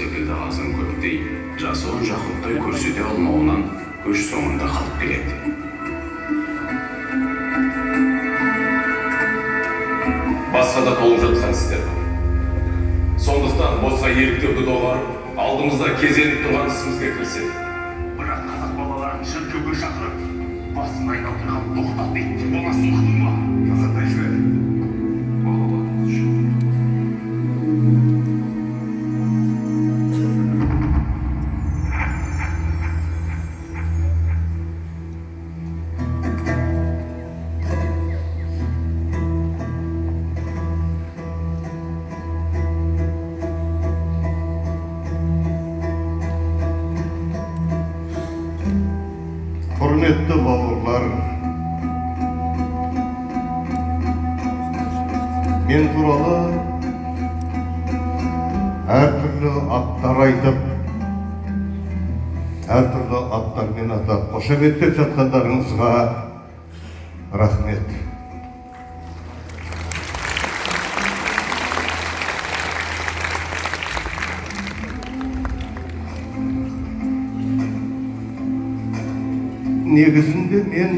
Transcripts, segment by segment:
секілді азын көптей, жасуын Жақұттай көрсете алмауынан көш соңында қалып келеді. Басқа да толып жатқан істер бар. Сондықтан босқа еліктеуді доғарып, алдымызда кезеніп тұрған ісімізге кіріседі. Бірақ қазақ балаларын шіркеуге шақырып, басын айналдырған тоқтат дейді. Боласын ұқтың ба? Қазатай жібер. Балаларымыз үшін. Құрметті бауырлар, мен туралы әртүрлі аттар айтып, әртүрлі аттармен атап қошеметтеп жатқандарыңызға рахмет. Негізінде мен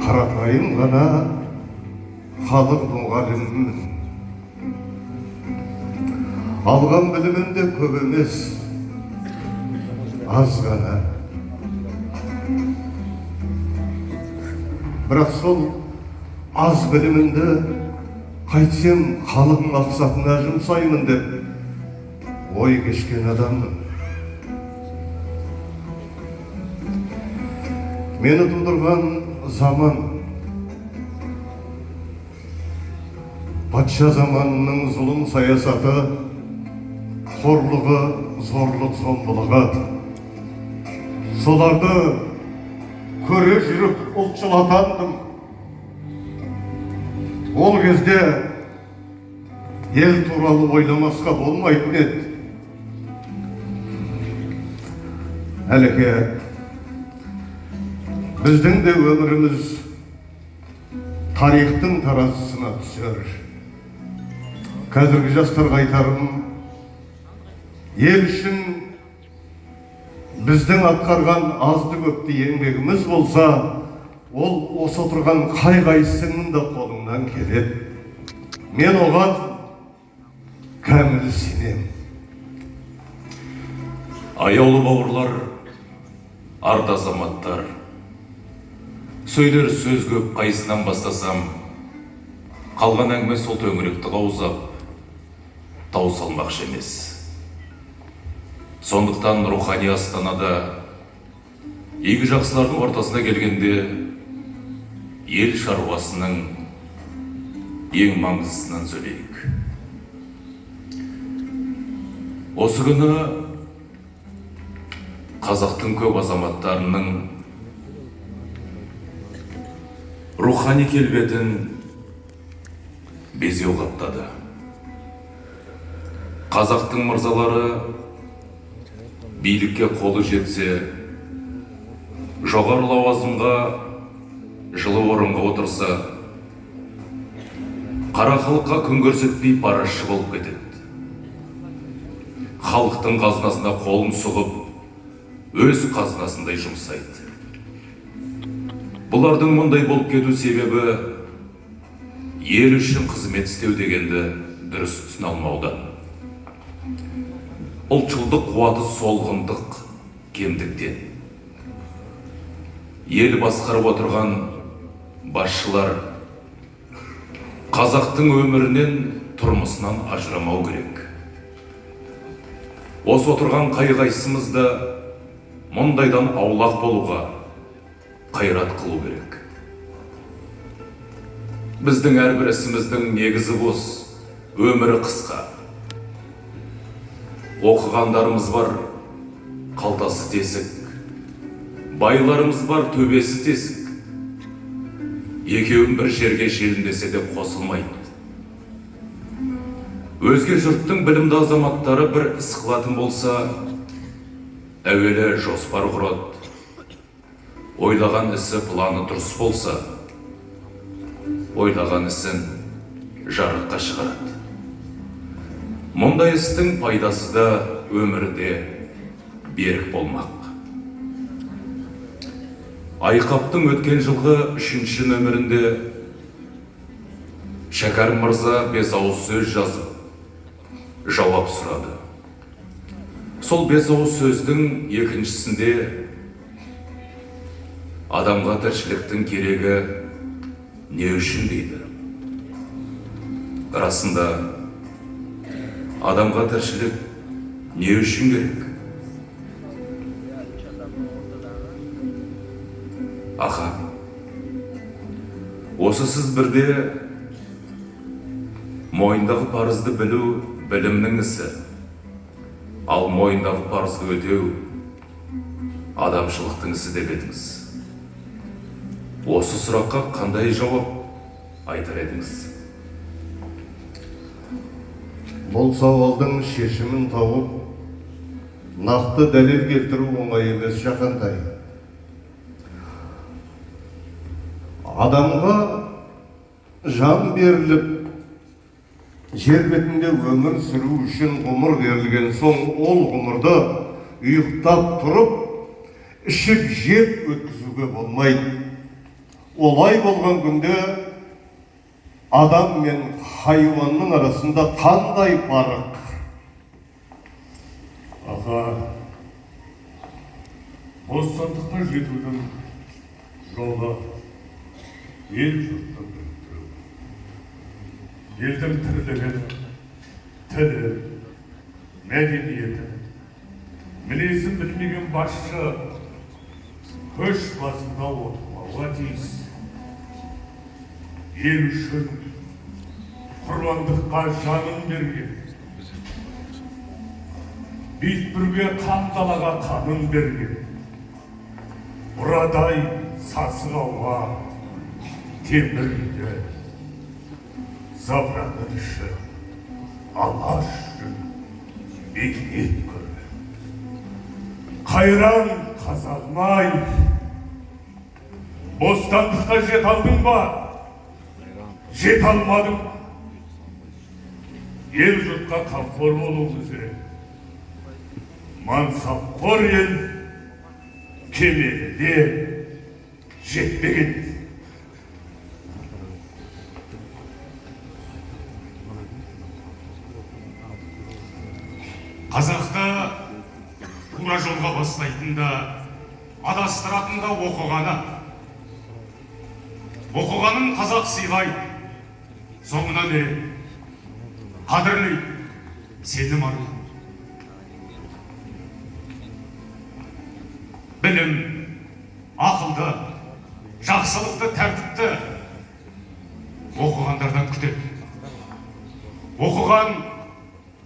қарапайым ғана халық мұғалімімін. Алған білімім де көп емес, аз ғана. Бірақ сол аз білімімді қайтсем халық мақсатына жұмсаймын деп ой кешкен адаммын. Мені тудырған заман, патша заманының зұлым саясаты, қорлығы, зорлық, зомбылығы. Соларды көре жүріп ұлтшыл атандым. Ол кезде ел туралы ойламасқа болмайтын еді. Әлеке, біздің де өміріміз тарихтың таразысына түсер. Қазіргі жастарға айтарым, ел үшін біздің атқарған азды көпті еңбегіміз болса, ол осы отырған қай-қайсыңның да қолыңнан келеді. Мен оған кәміл сенемін. Аяулы бауырлар, арда азаматтар, сөйлер сөз көп, қайсынан бастасам, қалған әңгіме сол төңіректі қаузап, тау салмақшы емес. Сондықтан рухани астанада игі жақсылардың ортасына келгенде ел шаруасының ең маңыздысынан сөйлейік. Осы күні қазақтың көп азаматтарының рухани келбетін безеу қаптады. Қазақтың мырзалары билікке қолы жетсе, жоғары лауазымға, жылы орынға отырса, қара халыққа күн көрсетпей парашы болып кетеді. Халықтың қазынасына қолын сұғып, өз қазынасындай жұмсайды. Бұлардың мұндай болып кету себебі ел үшін қызмет істеу дегенді дұрыс түсіне алмаудан. Ұлтшылдық қуаты солғындық кемдіктен. Ел басқарып отырған басшылар қазақтың өмірінен, тұрмысынан ажырамау керек. Осы отырған қай-қайсымыз да мұндайдан аулақ болуға қайрат қылу керек. Біздің әрбір ісіміздің негізі бос, өмірі қысқа. Оқығандарымыз бар, қалтасы тесік. Байларымыз бар, төбесі тесік. Екеуін бір жерге желімдесе де қосылмайды. Өзге жұрттың білімді азаматтары бір іс қылатын болса, әуелі жоспар құрады. Ойлаған ісі планы дұрыс болса, ойлаған ісін жарыққа шығарады. Мұндай істің пайдасы да өмірі де берік болмақ. Айқаптың өткен жылғы 3-ші нөмірінде Шәкәрім мырза 5 ауыз сөз жазып, жауап сұрады. Сол 5 ауыз сөздің екіншісінде адамға тіршіліктің керегі не үшін дейді. Расында адамға тіршілік не үшін керек? Аха, осы сіз бірде мойындағы парызды білу білімнің ісі, ал мойындағы парызды өтеу адамшылықтың ісі деп едіңіз. Осы сұраққа қандай жауап айтар едіңіз? Бұл сауалдың шешімін тауып, нақты дәлел келтіру оңай емес, Жақантай. Адамға жан беріліп, жер бетінде өмір сүру үшін ғұмыр берілген соң, ол ғұмырды ұйықтап тұрып, ішіп жеп өткізуге болмайды. Олай болған күнде адам мен хайуанның арасында қандай парық? Аға, бостандыққа жетудің жолы ел жұртты біріктіру. Елдің тірлігін, тілі, мәдениеті, мінезін білмеген басшы көш басында отырмауға тиіс. Ел үшін құрбандыққа жанын берген, битбүрге қан далаға қанын берген, бұрадай сасық ауа темір үйде запыранның іші алаш үшін бейнет көрген. Қайран қазағым-ай, бостандыққа жете алдың ба? Жете алмадың ба? Ел жұртқа қамқор болуымыз керек. Мансапқор ел кемеліне жетпеген. Қазақта тура жолға бастайтын да, адастыратын да оқығаны. Оқығанын қазақ сыйлайды, соңынан ереді, қадірлейді, сенім артады. Білім, ақылды, жақсылықты, тәртіпті оқығандардан күтеді. Оқыған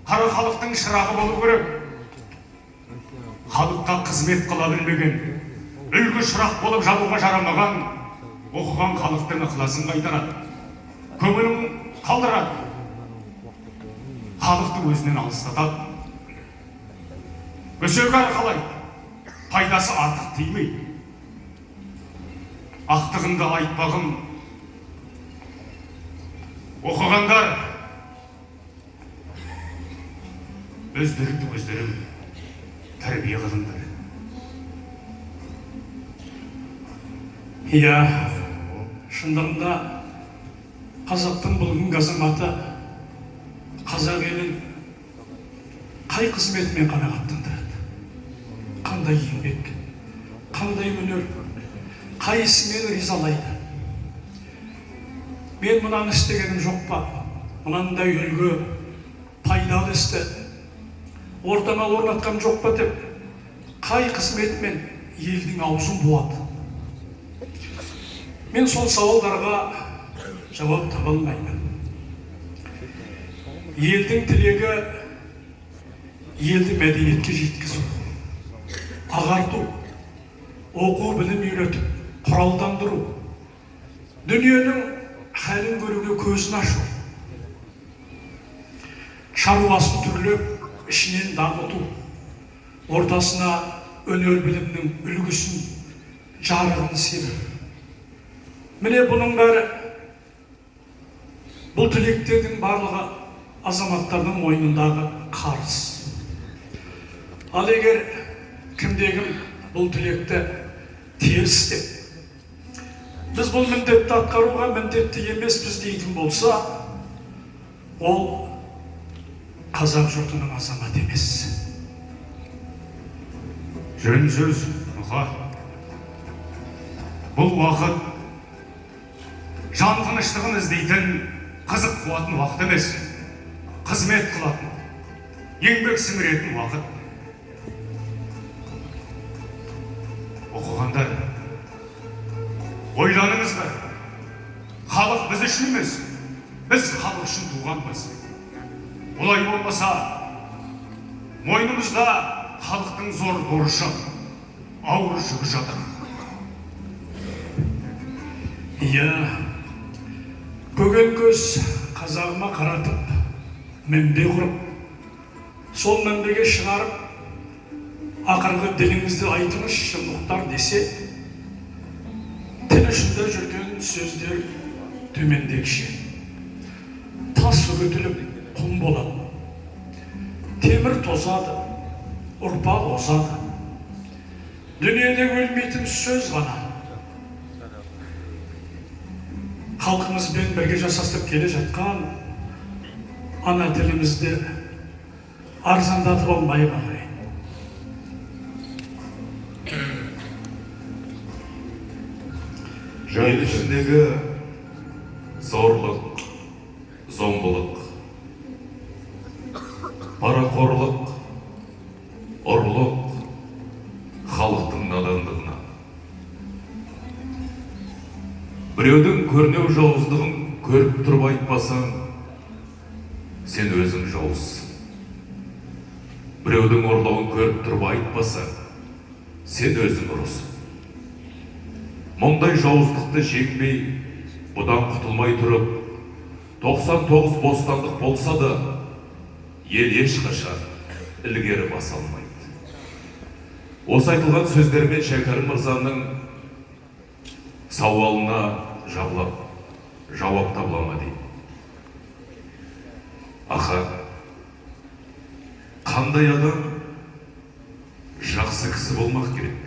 қара халықтың шырағы болу керек. Халыққа қызмет қыла білмеген, үлгі шырақ болып жануға жарамаған оқыған халықтың ықыласын қайтарады, көңілін қалдырады, халықты өзінен алыстатады, өсек арқалайды, пайдасы артық тимейді. Ақтығымды айтпағым, оқығандар өздеріңді өздерің тәрбие қылыңдар. Иә, шындығында қазақтың бүгінгі азаматы қазақ елін қай қызметімен қанағаттандырады? Қандай еңбек, қандай өнер, қай ісімен ризалайды? Мен мынаны істегенім жоқ па? Мынандай үлгі, пайдалы істі ортама орнатқан жоқ па деп қай қызметімен елдің аузын буады? Мен сол сауалдарға жауап таба алмаймын. Елдің тілегі елді мәдениетке жеткізу, ағарту, оқу білім үйретіп, құралдандыру, дүниенің халін көруге көзін ашу, шаруасын түрлеп, ішінен дамыту, ортасына өнер білімнің үлгісін, жарығын себу. Міне бұның бәрі, бұл тілектердің барлығы азаматтардың мойнындағы қарыз. Ал егер кімде-кім бұл тілекті теріс деп, біз бұл міндетті атқаруға міндетті емеспіз дейтін болса, ол қазақ жұртының азаматы емес. Жөн сөз, Мұқа. Бұл уақыт жан тыныштығын іздейтін, қызық қуатын уақыт емес, қызмет қылатын, еңбек сіңіретін уақыт. Оқығандар, ойланыңыздар, халық біз үшін емес, біз халық үшін туғанбыз. Олай болмаса, мойнымызда халықтың зор борышы, ауыр жүгі жатыр. Иә, көген көз қазағыма қаратып, мінбе құрып, сол мінбеге шығарып, ақырғы діліңізді айтыңызшы, Мұхтар десе, тіл ұшында жүрген сөздер төмендегіше. Тас үгітіліп құм болады, темір тозады, ұрпақ озады. Дүниеде өлмейтін сөз ғана. Халқымызбен бірге жасасып келе жатқан ана тілімізді арзандатып алмай қалайын. Ел ішіндегі зорлық, зомбылық, парақорлық, ұрлық халықтың надандығына. Біреудің көрнеу жауыздығын көріп тұрып айтпасаң, сен өзің жауызсың. Біреудің ұрлығын көріп тұрып айтпасаң, сен өзің ұрысың. Мұндай жауыздықты жеңбей, бұдан құтылмай тұрып, 99 бостандық болса да, ел ешқашан ілгері баса алмайды. Осы айтылған сөздермен Шәкәрім мырзаның сауалына жауап табыла ма дейді. Аха, қандай адам жақсы кісі болмақ керек?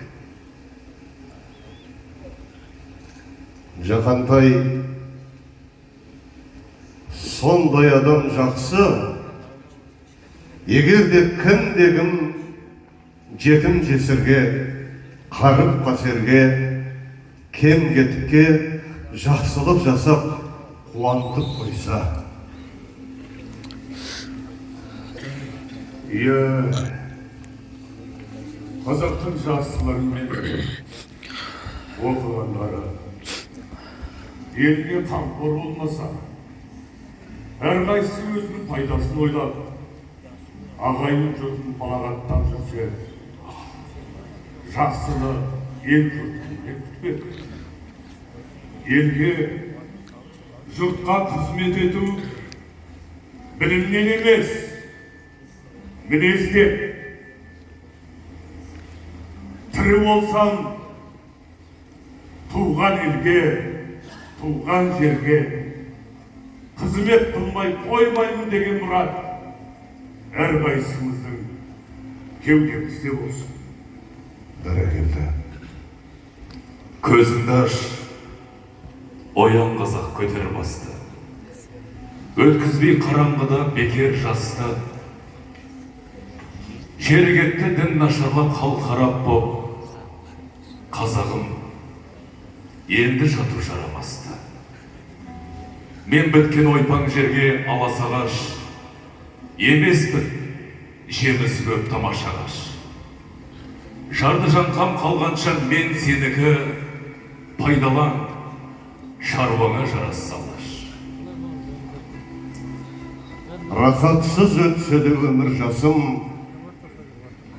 Жақантай, сондай адам жақсы, егер де кімде-кім жетім жесірге, қарып қасерге, кем кетікке жақсылық жасап қуантып қойса. Иә, қазақтың жақсылары мен оқығандары елге қамқор болмаса, әрқайсысы өзінің пайдасын ойлап, ағайын жұртын балағаттап жүрсе, жақсыны ел жұртымен күтпек. Елге, жұртқа қызмет ету білімнен емес, мінезден. Тірі болсаң, туған елге, туған жерге қызмет қылмай қоймаймын деген мұрат әрқайсымыздың кеудемізде болсын. Бәрекелді. Көзіңді аш, оян қазақ, көтер басты. Өткізбей қараңғыда бекер жасты. Жері кетті дін нашарлап, хал харап боп, қазағым енді жату жарамасты. Мен біткен ойпаң жерге аласағаш емеспін, жемісі көп тамаша ағаш. Жарды жаңқам қалғанша мен сенікі, пайдалан, шаруаңа жарас салаш. Рахатсыз өтсе де өмір жасым,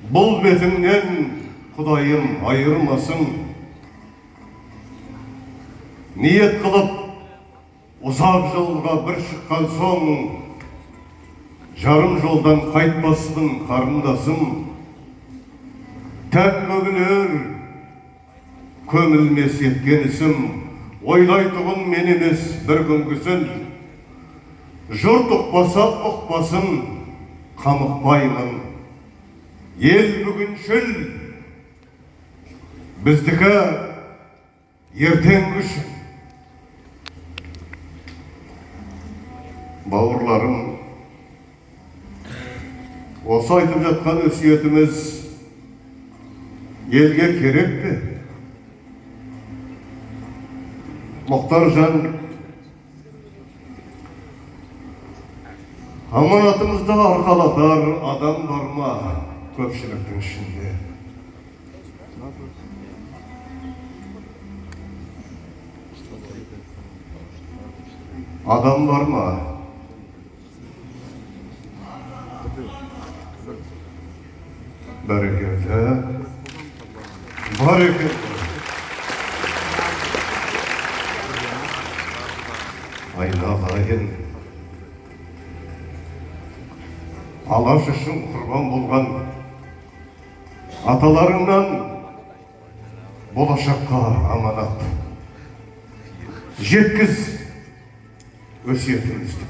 бұл бетіңнен Құдайым айырмасын. Ниет қылып ұзақ жолға бір шыққан соң, жарым жолдан қайтпаспын қарындасым. Тәк көмілер, көмілмес еткен ісім, ойлайтұғын мен емес бір күнгісін. Жұрт ұқпаса ұқпасын, қамықпаймын. Ел бүгіншіл, біздікі ертеңгі үшін. Бауырларым, осы айтып жатқан өсиетіміз елге керек пе? Мұхтаржан, аманатымызды арқалатар адам бар ма көпшіліктің ішінде? Адам бар ма? Бәрекелді, бар екен. Айналайын, Алаш үшін құрбан болған аталарыңнан болашаққа аманат. Жеткіз өсиетімізді.